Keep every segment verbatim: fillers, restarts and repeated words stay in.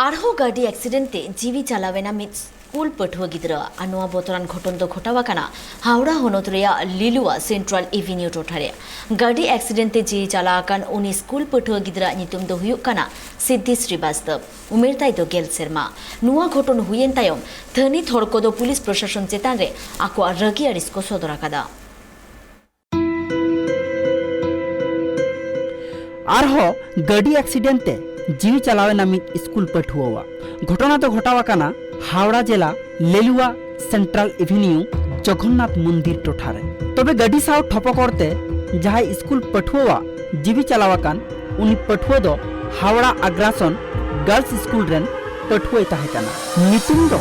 ᱟᱨᱦᱚᱸ ᱜᱟᱹᱰᱤ ᱮᱠᱥᱤᱰᱮᱱᱴ ᱛᱮ ᱡᱤᱣᱤ ᱪᱟᱞᱟᱣ ᱮᱱᱟ ᱢᱤᱫ ᱥᱠᱩᱞ ᱯᱟᱹᱴᱷᱩᱣᱟᱹ ᱜᱤᱫᱽᱨᱟᱹ᱾ ᱟᱨ ᱱᱚᱣᱟ ᱵᱚᱛᱚᱨᱟᱱ ᱜᱷᱚᱴᱚᱱ ᱫᱚ ᱜᱷᱚᱴᱟᱣ ᱟᱠᱟᱱᱟ ᱦᱟᱣᱲᱟ ᱦᱚᱱᱚᱛ ᱨᱮᱭᱟᱜ ᱞᱤᱞᱩᱣᱟ ᱥᱮᱱᱴᱨᱟᱞ ᱮᱵᱷᱤᱱᱤᱭᱩ ᱴᱚᱴᱷᱟ ᱨᱮ᱾ ᱜᱟᱹᱰᱤ ᱮᱠᱥᱤᱰᱮᱱᱴ ᱛᱮ ᱡᱤᱣᱤ ᱪᱟᱞᱟᱣ ᱟᱠᱟᱱ ᱩᱱᱤ ᱥᱠᱩᱞ ᱯᱟᱹᱴᱷᱩᱣᱟᱹ ᱜᱤᱫᱽᱨᱟᱹᱣᱟᱜ ᱧᱩᱛᱩᱢ ᱫᱚ ᱦᱩᱭᱩᱜ ᱠᱟᱱᱟ ᱥᱤᱫᱽᱫᱷᱤ ᱥᱨᱤᱵᱟᱥᱛᱚᱵ᱾ ᱩᱢᱮᱨ ᱛᱟᱭ ᱫᱚ ᱜᱮᱞ ᱥᱮᱨᱢᱟ᱾ ᱱᱚᱣᱟ ᱜᱷᱚᱴᱚᱱ ᱦᱩᱭᱮᱱ ᱛᱟᱭᱚᱢ ᱛᱷᱟᱹᱱᱤᱛ ᱦᱚᱲ ᱠᱚᱫᱚ ᱯᱩᱞᱤᱥ ᱯᱨᱚᱥᱟᱥᱚᱱ ᱪᱮᱛᱟᱱ ᱨᱮ ᱟᱠᱚᱣᱟᱜ ᱨᱟᱹᱜᱤ ᱟᱹᱲᱤᱥ ᱠᱚ ᱥᱚᱫᱚᱨ ᱟᱠᱟᱫᱟ᱾ ᱟᱨᱦᱚᱸ ᱜᱟᱹᱰᱤ ᱮᱠᱥᱤᱰᱮᱱᱴ ᱛᱮ ᱡᱤᱣᱤ ᱪᱟᱞᱟᱣ ᱮᱱᱟ ᱢᱤᱫ ᱥᱠᱩᱞ ᱯᱟᱹᱴᱷᱩᱣᱟᱹᱣᱟᱜ᱾ ᱜᱷᱚᱴᱚᱱᱟ ᱫᱚ ᱜᱷᱚᱴᱟᱣ ᱟᱠᱟᱱᱟ ᱦᱟᱣᱲᱟ ᱡᱮᱞᱟ ᱞᱮᱞᱩᱣᱟ ᱥᱮᱱᱴᱨᱟᱞ ᱮᱵᱷᱤᱱᱤᱭᱩ ᱡᱚᱜᱚᱱᱱᱟᱛᱷ ᱢᱚᱱᱫᱤᱨ ᱴᱚᱴᱷᱟ ᱨᱮ᱾ ᱛᱚᱵᱮ ᱜᱟᱹᱰᱤ ᱥᱟᱶ ᱴᱷᱚᱯᱚᱠᱚᱨ ᱛᱮ ᱡᱟᱦᱟᱸᱭ ᱥᱠᱩᱞ ᱯᱟᱹᱴᱷᱩᱣᱟᱹᱣᱟᱜ ᱡᱤᱣᱤ ᱪᱟᱞᱟᱣ ᱟᱠᱟᱱ ᱩᱱᱤ ᱯᱟᱹᱴᱷᱩᱣᱟᱹ ᱫᱚ ᱦᱟᱣᱲᱟ ᱟᱜᱽᱨᱟᱥᱚᱱ ᱜᱟᱨᱞᱥ ᱥᱠᱩᱞ ᱨᱮᱱ ᱯᱟᱹᱴᱷᱩᱣᱟᱹᱭ ᱛᱟᱦᱮᱸ ᱠᱟᱱᱟ᱾ ᱧᱩᱛᱩᱢ ᱫᱚ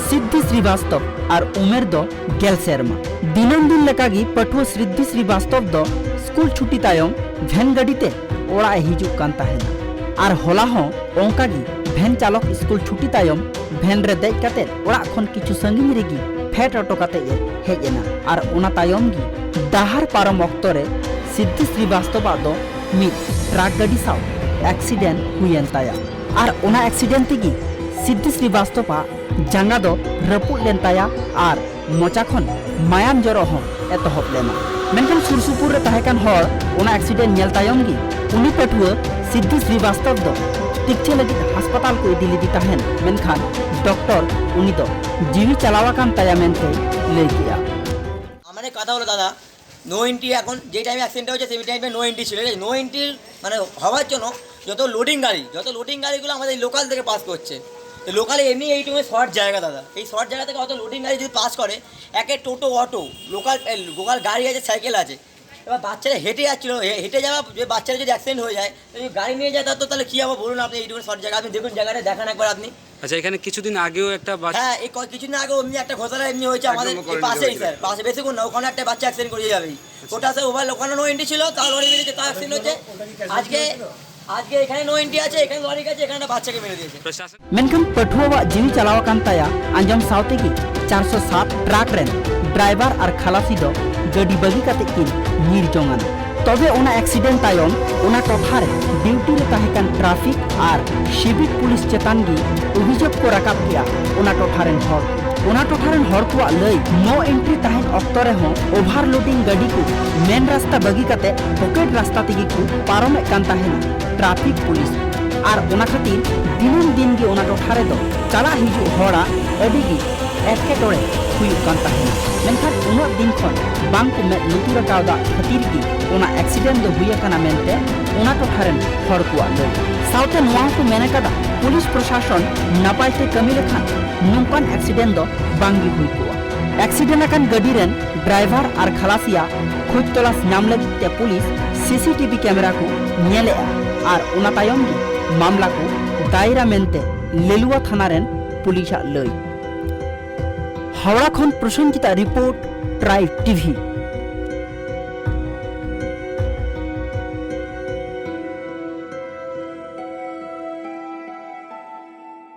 ᱥᱤᱫᱽᱫᱷᱤ ᱥᱨᱤᱵᱟᱥᱛᱚᱵ ᱟᱨ ᱩᱢᱮᱨ ᱫᱚ ᱜᱮᱞ ᱥᱮᱨᱢᱟ᱾ ᱫᱤᱱᱟᱹᱢ ᱫᱤᱱ ᱞᱮᱠᱟᱜᱮ ᱯᱟᱹᱴᱷᱩᱣᱟᱹ ᱥᱤᱫᱽᱫᱷᱤ ᱥᱨᱤᱵᱟᱥᱛᱚᱵ ᱫᱚ ᱥᱠᱩᱞ ᱪᱷᱩᱴᱤ ᱛᱟᱭᱚᱢ ᱵᱷᱮᱱ ᱜᱟᱹᱰᱤ ᱛᱮ ᱚᱲᱟᱜ ᱮ ᱦᱤᱡᱩᱜ ᱠᱟᱱ ᱛᱟᱦᱮᱱᱟ᱾ ᱟᱨ ᱦᱚᱞᱟ ᱦᱚᱸ ᱚᱱᱠᱟ ᱜᱮ ᱵᱷᱮᱱ ᱪᱟᱞᱚᱠ ᱥᱠᱩᱞ ᱪᱷᱩᱴᱤ ᱛᱟᱭᱚᱢ ᱵᱷᱮᱱ ᱨᱮ ᱫᱮᱡ ᱠᱟᱛᱮ ᱚᱲᱟᱜ ᱠᱷᱚᱱ ᱠᱤᱪᱷᱩ ᱥᱟᱺᱜᱤᱧ ᱨᱮᱜᱮ ᱯᱷᱮᱰ ᱦᱚᱴᱚ ᱠᱟᱛᱮ ᱮ ᱦᱮᱡ ᱮᱱᱟ᱾ ᱟᱨ ᱚᱱᱟ ᱛᱟᱭᱚᱢ ᱜᱮ ᱰᱟᱦᱟᱨ ᱯᱟᱨᱚᱢ ᱚᱠᱛᱚ ᱨᱮ ᱥᱤᱫᱽᱫᱷᱤ ᱥᱨᱤᱵᱟᱥᱛᱚᱵᱟᱜ ᱫᱚ ᱢᱤᱫ ᱴᱨᱟᱠ ᱜᱟᱹᱰᱤ ᱥᱟᱶ ᱮᱠᱥᱤᱰᱮᱱᱴ ᱦᱩᱭᱮᱱ ᱛᱟᱭᱟ᱾ ᱟᱨ ᱚᱱᱟ ᱮᱠᱥᱤᱰᱮᱱᱴ ᱛᱮᱜᱮ ᱥᱤᱫᱽᱫᱷᱤ ᱥᱨᱤᱵᱟᱥᱛᱚᱵᱟᱜ ᱡᱟᱸᱜᱟ ᱫᱚ ᱨᱟᱹᱯᱩᱫ ᱞᱮᱱ ᱛᱟᱭᱟ ᱟᱨ ᱢᱚᱪᱟ ᱠᱷᱚᱱ ᱢᱟᱭᱟᱢ ᱡᱚᱨᱚᱜ ᱦᱚᱸ ᱮᱛᱚᱦᱚᱵ ᱞᱮᱱᱟ᱾ ᱢᱮᱱᱠᱷᱟᱱ ᱥᱩᱨ ᱥᱩᱯᱩᱨ ᱨᱮ ᱛᱟᱦᱮᱸ ᱠᱟᱱ ᱦᱚᱲ ᱚᱱᱟ ᱮᱠᱥᱤᱰᱮᱱᱴ ᱧᱮᱞ ᱛᱟᱭᱚᱢ ᱜᱮ ᱩᱱᱤ ᱯᱟᱹᱴᱷᱩᱣᱟᱹ ᱥᱤᱫᱽᱫᱷᱤ ᱥᱨᱤᱵᱟᱥᱛᱚᱵ ᱫᱚ ᱛᱤᱠᱪᱷᱟᱹ ᱞᱟᱹᱜᱤᱫ ᱦᱟᱥᱯᱟᱛᱟᱞ ᱠᱚ ᱤᱫᱤ ᱞᱮᱫᱮ ᱛᱟᱦᱮᱸᱱ, ᱢᱮᱱᱠᱷᱟᱱ ᱰᱚᱠᱴᱚᱨ ᱩᱱᱤ ᱫᱚ ᱡᱤᱣᱤ ᱪᱟᱞᱟᱣ ᱟᱠᱟᱱ ᱛᱟᱭᱟ ᱢᱮᱱᱛᱮᱭ ᱞᱟᱹᱭ ᱠᱮᱜᱼᱟ᱾ আমার কথা হলো দাদা, নো এন্ট্রি এখন যে টাইমে অ্যাক্সিডেন্ট হয়েছে সেই টাইমে নো এন্ট্রি ছিল, ঠিক আছে? নো এন্ট্রির মানে হওয়ার জন্য যত লোডিং গাড়ি, যত লোডিং গাড়িগুলো আমাদের লোকাল থেকে পাস করছে, তো লোকালে এমনি এইটুকু শর্ট জায়গা দাদা, এই শর্ট জায়গা থেকে অত লোডিং গাড়ি যদি পাস করে, একে টোটো, অটো, লোকাল, এ, লোকাল গাড়ি আছে, সাইকেল আছে, এবার বাচ্চারা হেঁটে যাচ্ছিল, হে- হেঁটে যাওয়া যে বাচ্চারা যদি অ্যাক্সিডেন্ট হয়ে যায়, তো যদি গাড়ি নিয়ে যায়, তার তো তাহলে কী হবে বলুন আপনি? এইটুকু শর্ট জায়গা, আপনি দেখুন, জায়গাটা দেখান একবার আপনি। আচ্ছা, এখানে কিছুদিন আগেও একটা বাচ্চা হ্যাঁ, এই ক- কিছুদিন আগে এমনি একটা ঘোষণা এমনি হয়েছে আমাদের এই পাশেই, স্যার, পাশে বেশিক্ষণ না, ওখানে একটা বাচ্চা অ্যাক্সিডেন্ট করে যাবেই। ওটা স্যার ওভার, ওখানে নো এন্ট্রি ছিল, তাও লরি বেরিয়েছে, তাও অ্যাক্সিডেন্ট হচ্ছে। আজকে আজকে এখানে নো এন্ট্রি আছে, এখানে লরি গেছে, এখানে একটা বাচ্চাকে মেরে দিয়েছে। প্রশাসন ᱢᱮᱱᱠᱷᱟᱱ ᱯᱟᱹᱴᱷᱩᱣᱟᱹᱣᱟᱜ ᱡᱤᱣᱤ ᱪᱟᱞᱟᱣ ᱟᱠᱟᱱ ᱛᱟᱭᱟ᱾ ᱟᱸᱡᱚᱢ ᱥᱟᱶ ᱛᱮᱜᱮ ᱪᱟᱨᱥᱚ ᱥᱟᱛ ᱴᱨᱟᱠ ᱨᱮᱱ ᱰᱨᱟᱭᱵᱷᱟᱨ ᱟᱨ ᱠᱷᱟᱞᱟᱥᱤ ᱫᱚ ᱜᱟᱹᱰᱤ ᱵᱟᱹᱜᱤ ᱠᱟᱛᱮ ᱠᱤᱱ ᱧᱤᱨ ᱡᱚᱝ ᱟᱱᱟ᱾ ᱛᱚᱵᱮ ᱚᱱᱟ ᱮᱠᱥᱤᱰᱮᱱᱴ ᱛᱟᱭᱚᱢ ᱚᱱᱟ ᱴᱚᱴᱷᱟ ᱨᱮ ᱰᱤᱭᱩᱴᱤ ᱨᱮ ᱛᱟᱦᱮᱸ ᱠᱟᱱ ᱴᱨᱟᱯᱷᱤᱠ ᱟᱨ ᱥᱤᱵᱷᱤᱠ ᱯᱩᱞᱤᱥ ᱪᱮᱛᱟᱱ ᱜᱮ ᱚᱵᱷᱤᱡᱳᱜᱽ ᱠᱚ ᱨᱟᱠᱟᱵ ᱠᱮᱫᱼᱟ ᱚᱱᱟ ᱴᱚᱴᱷᱟ ᱨᱮᱱ ᱦᱚᱲ᱾ ᱚᱱᱟ ᱴᱚᱴᱷᱟ ᱨᱮᱱ ᱦᱚᱲ ᱠᱚᱣᱟᱜ ᱞᱟᱹᱭ, ᱱᱳ ᱮᱱᱴᱨᱤ ᱛᱟᱦᱮᱱ ᱚᱠᱛᱚ ᱨᱮᱦᱚᱸ ᱳᱵᱷᱟᱨᱞᱳᱰᱤᱝ ᱜᱟᱹᱰᱤ ᱠᱚ ᱢᱮᱱ ᱨᱟᱥᱛᱟ ᱵᱟᱹᱜᱤ ᱠᱟᱛᱮ ᱯᱚᱠᱮᱴ ᱨᱟᱥᱛᱟ ᱛᱮᱜᱮ ᱠᱚ ᱯᱟᱨᱚᱢᱮᱫ ᱠᱟᱱ ᱛᱟᱦᱮᱱᱟ ᱴᱨᱟᱯᱷᱤᱠ ᱯᱩᱞᱤᱥ᱾ ᱟᱨ ᱚᱱᱟ ᱠᱷᱟᱹᱛᱤᱨ ᱫᱤᱱᱟᱹᱢ ᱫᱤᱱ ᱜᱮ ᱚᱱᱟ ᱴᱚᱴᱷᱟ ᱨᱮᱫᱚ ᱪᱟᱞᱟᱜ ᱦᱤᱡᱩᱜ ᱦᱚᱲᱟᱜ ᱟᱹᱰᱤ ᱜᱮ ᱮᱴᱠᱮᱴᱚᱬᱮ ᱦᱩᱭᱩᱜ ᱠᱟᱱ ᱛᱟᱦᱮᱱᱟ᱾ ᱢᱮᱱᱠᱷᱟᱱ ᱩᱱᱟᱹᱜ ᱫᱤᱱ ᱠᱷᱚᱱ ᱵᱟᱝ ᱠᱚ ᱢᱮᱫ ᱞᱩᱛᱩᱨ ᱟᱠᱟᱣᱫᱟ ᱠᱷᱟᱹᱛᱤᱨ ᱜᱮ ᱚᱱᱟ ᱮᱠᱥᱤᱰᱮᱱᱴ ᱫᱚ ᱦᱩᱭ ᱟᱠᱟᱱᱟ ᱢᱮᱱᱛᱮ ᱚᱱᱟ ᱴᱚᱴᱷᱟ ᱨᱮᱱ ᱦᱚᱲ ᱠᱚᱣᱟᱜ ᱞᱟᱹᱭ᱾ ᱥᱟᱶᱛᱮ ᱱᱚᱣᱟ ᱦᱚᱸᱠᱚ ᱢᱮᱱ ᱟᱠᱟᱫᱟ, ᱯᱩᱞᱤᱥ ᱯᱨᱚᱥᱟᱥᱚᱱ ᱱᱟᱯᱟᱭ ᱛᱮ ᱠᱟᱹᱢᱤ ᱞᱮᱠᱷᱟᱱ ᱱᱚᱝᱠᱟᱱ ᱮᱠᱥᱤᱰᱮᱱᱴ ᱫᱚ ᱵᱟᱝ ᱜᱮ ᱦᱩᱭ ᱠᱚᱜᱼᱟ᱾ ᱮᱠᱥᱤᱰᱮᱱᱴ ᱟᱠᱟᱱ ᱜᱟᱹᱰᱤ ᱨᱮᱱ ᱰᱨᱟᱭᱵᱷᱟᱨ ᱟᱨ ᱠᱷᱟᱞᱟᱥᱤᱭᱟ ᱠᱷᱚᱡᱽ ᱛᱚᱞᱟᱥ ᱧᱟᱢ ᱞᱟᱹᱜᱤᱫ ᱛᱮ ᱯᱩᱞᱤᱥ ᱥᱤᱥᱤᱴᱤᱵᱷᱤ ᱠᱮᱢᱮᱨᱟ ᱠᱚ ᱧᱮᱞᱮᱫᱼᱟ ᱟᱨ ᱚᱱᱟ ᱛᱟᱭᱚᱢ ᱜᱮ ᱢᱟᱢᱞᱟ ᱠᱚ ᱫᱟᱭᱨᱟ ᱢᱮᱱᱛᱮ ᱞᱮᱞᱩᱣᱟ ᱛᱷᱟᱱᱟ ᱨᱮᱱ ᱯᱩᱞᱤᱥᱟᱜ ᱞᱟᱹᱭ᱾ ᱦᱟᱣᱲᱟ ᱠᱷᱚᱱ ᱯᱨᱚᱥᱮᱱᱡᱤᱛᱟᱜ ᱨᱤᱯᱳᱨᱴ, ᱴᱨᱟᱭᱤᱵᱽ ᱴᱤᱵᱷᱤ᱾